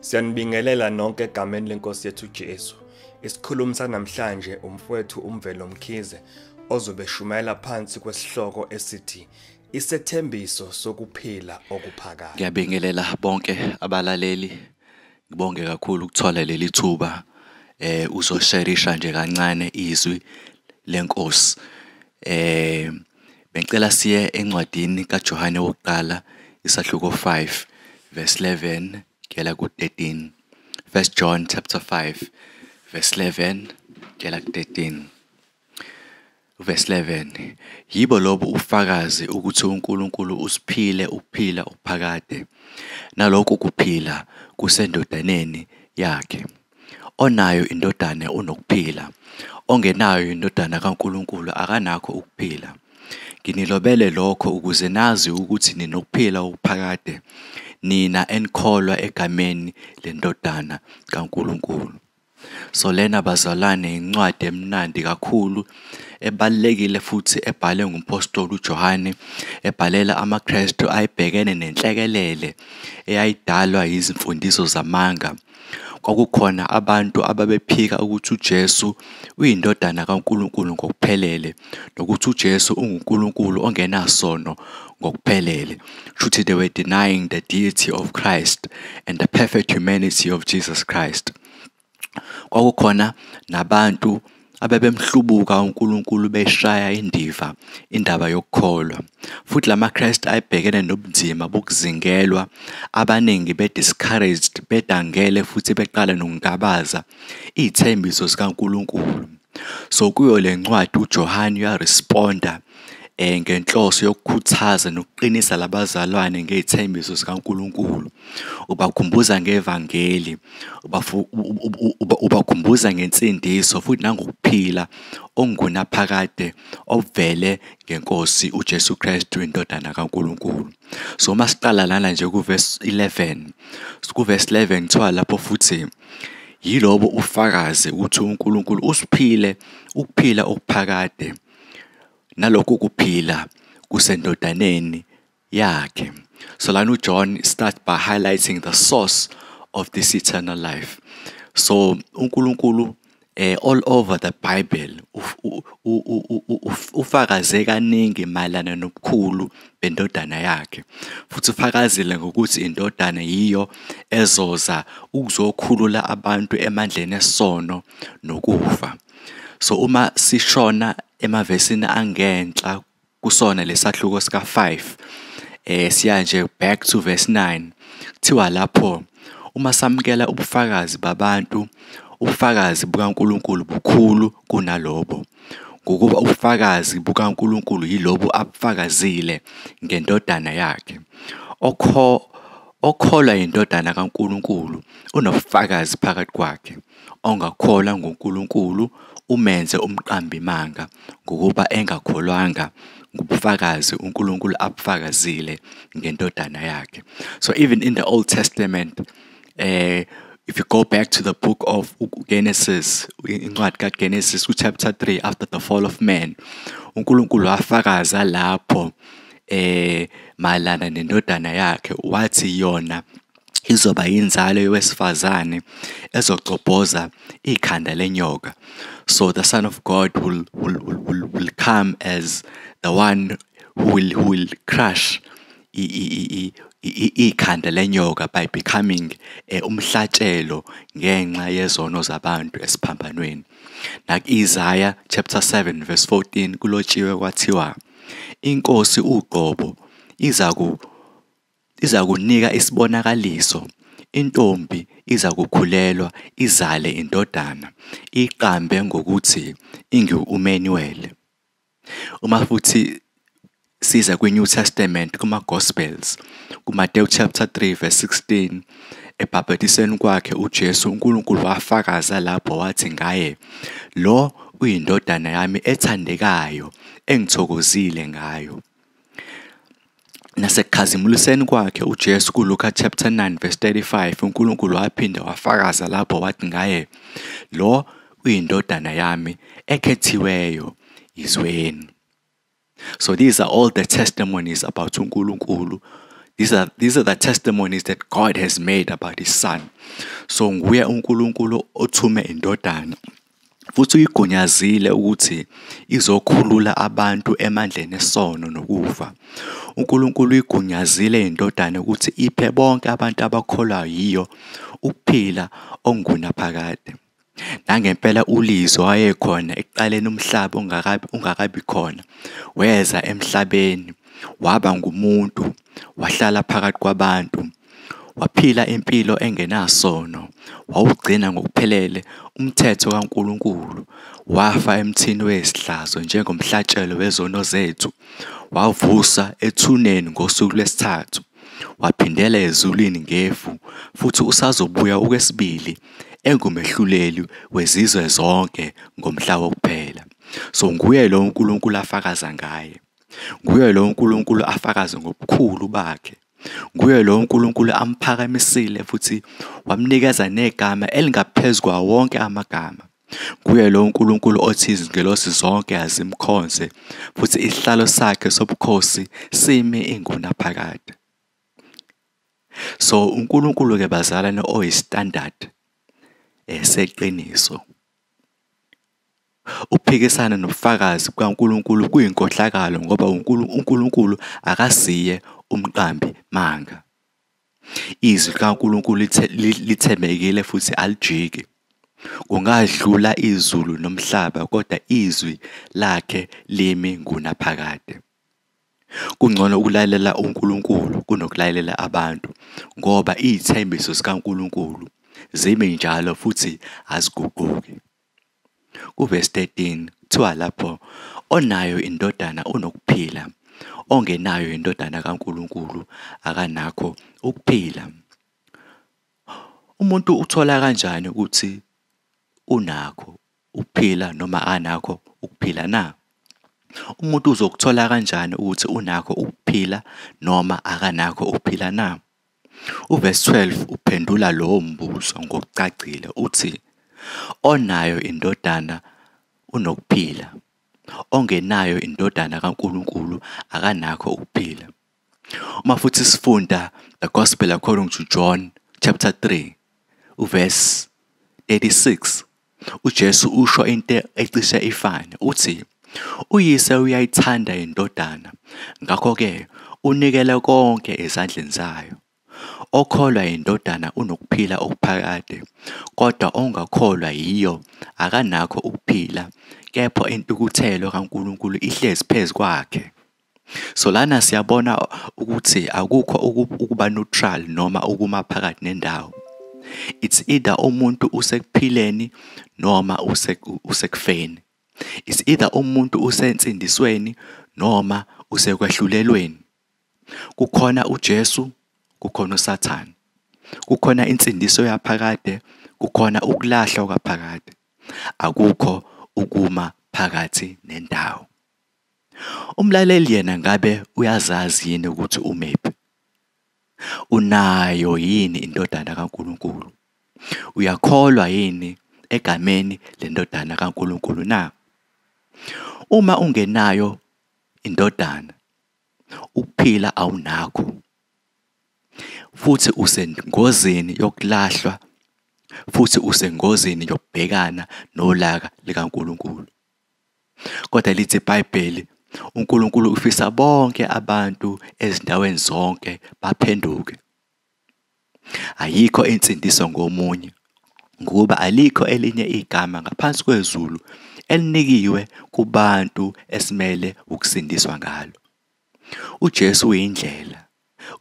Siyanibingelela nonke egameni lenkosi yethu Jesu. Isikhulumi sanamhlanje umfowethu uMvelo Mkhize ozobe shumayela phansi kwesihloko esithi isethembiso sokuphila okuphakade. Ngiyabingelela bonke abalaleli. Ngibonge kakhulu ukuthola leli thuba uzosherisha nje kancane izwi lenkosi. Bengicela siye encwadini kaJohane wokuqala isahluko 5 verse 11 kuyela ku-13. 1 John chapter 5 verse 11 kuyela ku-13. Verse 11, yibo lobo ufakazi ukuthi uNkulunkulu usiphile ukuphila okuphakade, nalokhu kuphila kusendodaneni yakhe. Onayo indodana unokuphila, ongenayo indodana kaNkulunkulu akanakho ukuphila. Nginilobele lokho ukuze nazi ukuthi ninokuphila okuphakade, nina enikholwa egameni lendodana kaNkulunkulu. So lena bazalwane incwadi emnandi kakhulu, ebalulekile futhi ebhalwe ngumpostoli uJohane, ebhalela amaKristu ayebhekene nenhlekelele eyayidalwa izimfundiso zamanga. Kwakukhona abantu ababephika ukuthi uJesu uyindodana kaNkulunkulu ngokuphelele, nokuthi uJesu unguNkulunkulu ongenasono ngokuphelele. Shuthi they were denying the deity of Christ and the perfect humanity of Jesus Christ. Kwakukhona nabantu abebemhlubuka uNkulunkulu beshaya indiva indaba yokukholwa. Futhi lamaKristu ayebhekene nobunzima bokuzingelwa, abaningi be-discouraged, bedangele futhi beqala nokungabaza iy'thembiso zikaNkulunkulu. So kuyo le ncwadi uJohane uyaresponda ngenhloso yokukhuthaza nokuqinisa labazalwane ngey'thembiso zikaNkulunkulu. Ubakhumbuza ngevangeli, ubakhumbuza ngensindiso futhi nangokuphila okungunaphakade obuvele ngenkosi uJesu Kristu indodana kaNkulunkulu. So uma siqala lana nje kuverse 11, kuverse 11 kuthiwa lapho futhi yilobo ufakazi ukuthi uNkulunkulu usiphile ukuphila okuphakade, nalokhu kuphila kusendodaneni yakhe. So lana uJohn start by highlighting the source of this eternal life. So uNkulunkulu all over the Bible ufakaze kaningi mayelana nobukhulu bendodana yakhe. Futhi ufakazile ngokuthi indodana yiyo ezoza ukuzokhulula abantu emandleni esono nokufa. So uma sishona emavesini angenhla kusona lesahluko sika 5, siya nje back to verse 9, kuthiwa lapho uma samukela ubufakazi babantu, ubufakazi bukaNkulunkulu bukhulu kunalobo, ngokuba ubufakazi bukaNkulunkulu yilobo abufakazile ngendodana yakhe. Okholwa indodana kaNkulunkulu unobufakazi phakathi kwakhe, ongakholwa nguNkulunkulu umenze umqambimanga, ngokuba engakholwanga ngubufakazi uNkulunkulu abufakazile ngendodana yakhe. So even in the Old Testament, if you go back to the book of Genesis, incwadi kaGenesis chapter 3, after the fall of man, uNkulunkulu wafakaza lapho mayelana nendodana yakhe, wathi yona izoba inzalo yowesifazane ezocobhoza ikhanda lenyoka. So the Son of God will come as the one who will crush ikhanda lenyoka by becoming umhlatshelo ngenxa yezono zabantu esiphambanweni. Naku-Isaiah chapter 7 verse 14 kulotshiwe kwathiwa inkosi uqobo iza kunika isibonakaliso, intombi iza kukhulelwa izale indodana, iqambe ngokuthi ingu-Emmanuel. Uma futhi siza kwi-New Testament, kuma-Gospels, kuMateyu chapter 3 verse 16, ebhabhadiseni kwakhe uJesu, uNkulunkulu wafakaza lapho wathi ngaye, lo uyindodana yami ethandekayo engithokozile ngayo. Nasekukhazimuliseni kwakhe uJesu kuLuka chapter 9 verse 35, uNkulunkulu waphinda wafakaza lapho wathi ngaye, lo uyindodana yami ekhethiweyo, izweni. So these are all the testimonies about uNkulunkulu. These are the testimonies that God has made about his son. So nguye uNkulunkulu othume indodana futhi uyigunyazile ukuthi izokhulula abantu emandleni esono nokufa. uNkulunkulu uyigunyazile indodana ukuthi iphe bonke abantu abakholwayo yiyo ukuphila okungunaphakade. Nangempela uLizwi wayekhona ekuqaleni umhlaba ungakabi khona, weza emhlabeni, waba ngumuntu, wahlala phakathi kwabantu, waphila impilo engenasono, wawugcina ngokuphelele umthetho kaNkulunkulu, wafa emthini wesihlazo njengomhlatshelo wezono zethu, wavusa ethuneni ngosuku lwesithathu, waphindela ezulwini ngefu, futhi usazobuya okwesibili engumehluleli wezizwe zonke ngomhla wokuphela. So nguye lo uNkulunkulu afakaza ngaye. Nguye lo uNkulunkulu afakaza ngobukhulu bakhe. Nguye lo uNkulunkulu amphakamisile futhi wamnikeza negama elingaphezu kwawo wonke amagama. Nguye lo uNkulunkulu othi izingelosi zonke azimkhonze futhi isihlalo sakhe sobukhosi simi ingunaphakade. So uNkulunkulu-ke bazalwane oyi-standard eseqiniso. Ukuphikisana nobufakazi bukaNkulunkulu kuyinkohlakalo ngoba uNkulunkulu akasiye umqambi manga. Izwi likaNkulunkulu lithembekile futhi alijiki. Kungadlula izulu nomhlaba kodwa izwi lakhe limi ngunaphakade. Kungcono ukulalela uNkulunkulu kunokulalela abantu ngoba iy'thembiso zikaNkulunkulu zimi njalo futhi aziguquki. Kuvesi 13 kuthiwa lapho onayo indodana unokuphila, ongenayo indodana kaNkulunkulu akanakho ukuphila. Umuntu uthola kanjani ukuthi unakho ukuphila noma anakho ukuphila na? Umuntu uzokuthola kanjani ukuthi unakho ukuphila noma akanakho ukuphila na? Uvesi 12 uphendula lowo mbuzo ngokucacile uthi onayo indodana unokuphila, ongenayo indodana kaNkulunkulu akanakho ukuphila. Uma futhi sifunda the Gospel according to John chapter 3 uverse 36, uJesu usho into ecishe ifane, uthi uyise uyayithanda indodana, ngakho-ke unikele konke ezandleni zayo. Okholwa indodana unokuphila okuphakade, kodwa ongakholwa yiyo akanakho ukuphila, kepha intukuthelo kaNkulunkulu ihlezi phezu kwakhe. So lana siyabona ukuthi akukho ukuba neutral noma ukuma phakathi nendawo. It's either umuntu usekuphileni noma usekufeni. It's either umuntu usensindisweni noma usekwehlulelweni. Kukhona uJesu, kukhona uSathane. Kukhona insindiso yaphakade, kukhona ukulahlwa kwaphakade. Akukho ukuma phakathi nendawo. Umlaleli yena ngabe uyazazi yini ukuthi umephi? Unayo yini indodana kaNkulunkulu? Uyakholwa yini egameni lendodana kaNkulunkulu na? Uma ungenayo indodana, ukuphila awunakho. Futhi usengozini yokulahlwa, futhi usengozini yokubhekana nolaka likaNkulunkulu. Kodwa lithi iBhayibheli, uNkulunkulu ufisa bonke abantu ezindaweni zonke baphenduke. Ayikho insindiso ngomunye, ngoba alikho elinye igama ngaphansi kwezulu elinikiwe kubantu esimele ukusindiswa ngalo. uJesu uyindlela,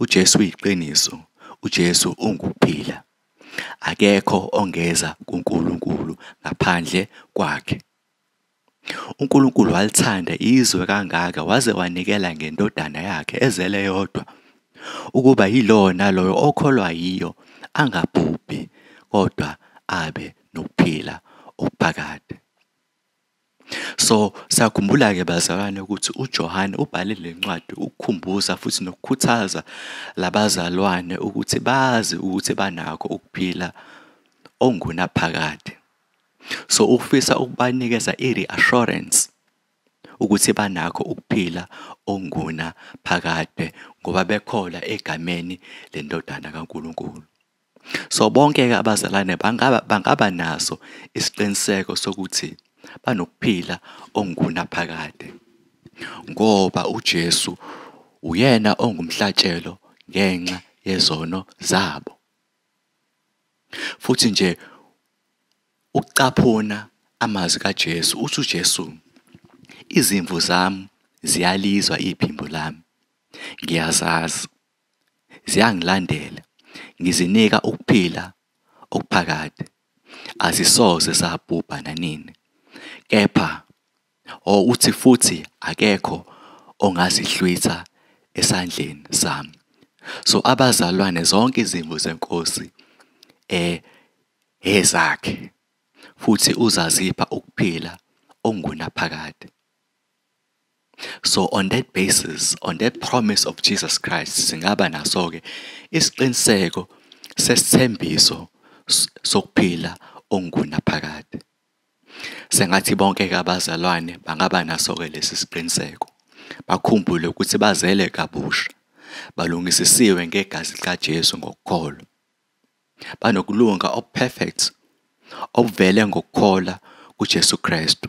uJesu uyiqiniso, uJesu ungukuphila. Akekho ongeza kuNkulunkulu ngaphandle kwakhe. uNkulunkulu walithanda izwe kangaka waze wanikela ngendodana yakhe ezele yodwa, ukuba yilowo naloyo okholwa yiyo angabhubhi kodwa abe nokuphila okuphakade. So siyakhumbula-ke bazalwane ukuthi uJohane ubhale le ncwadi ukukhumbuza futhi nokukhuthaza labazalwane ukuthi bazi ukuthi banakho ukuphila ongunaphakade. So ufisa ukubanikeza i-reassurance. ukuthi banakho ukuphila okunguna phakade ngoba bekholwa egameni leNdodana kaNkulunkulu. So bonke-ke abazalwane bangaba naso isiqiniseko sokuthi banokuphila okungunaphakade ngoba uJesu uyena ongumhlatshelo ngenxa yezono zabo. Futhi nje ukucaphuna amazwi kaJesu, uthi uJesu, izimvu zami ziyalizwa iphimbo lami, ngiyazazi, ziyangilandela, ngizinika ukuphila okuphakade, azisoze zabhubha nanini. Kepha uthi futhi akekho ongazihlwitha esandleni sami. So abazalwane zonke izimvu zeNkosi ezakhe, futhi uzazipha ukuphila okungunaphakade. So on that basis, on that promise of Jesus Christ, singaba naso-ke isiqiniseko sesithembiso sokuphila okungunaphakade. Sengathi bonke-ke abazalwane bangaba naso-ke lesi siqiniseko, bakhumbule ukuthi bazele kabusha, balungisisiwe ngegazi likaJesu ngokukholwa, banokulunga oku-perfect obuvele ngokukholwa kuJesu Kristu,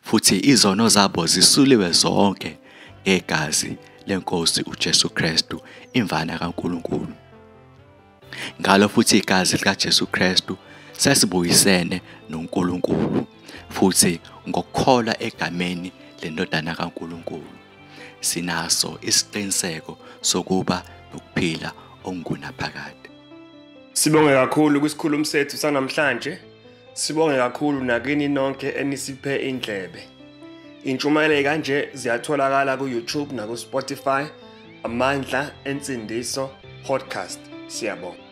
futhi izono zabo zisuliwe zonke ngegazi leNkosi uJesu Kristu, imvana kaNkulunkulu. Ngalo futhi igazi likaJesu Kristu sesibuyisene noNkulunkulu, futhi ngokukholwa egameni leNdodana kaNkulunkulu sinaso isiqiniseko sokuba nokuphila okungunaphakade. Sibonge kakhulu kwisikhulumi sethu sanamhlanje. Sibonge kakhulu nakini nonke enisiphe indlebe. Intshumayelo kanje ziyatholakala ku-YouTube naku-Spotify, Amandla Ensindiso Podcast. Siyabonga.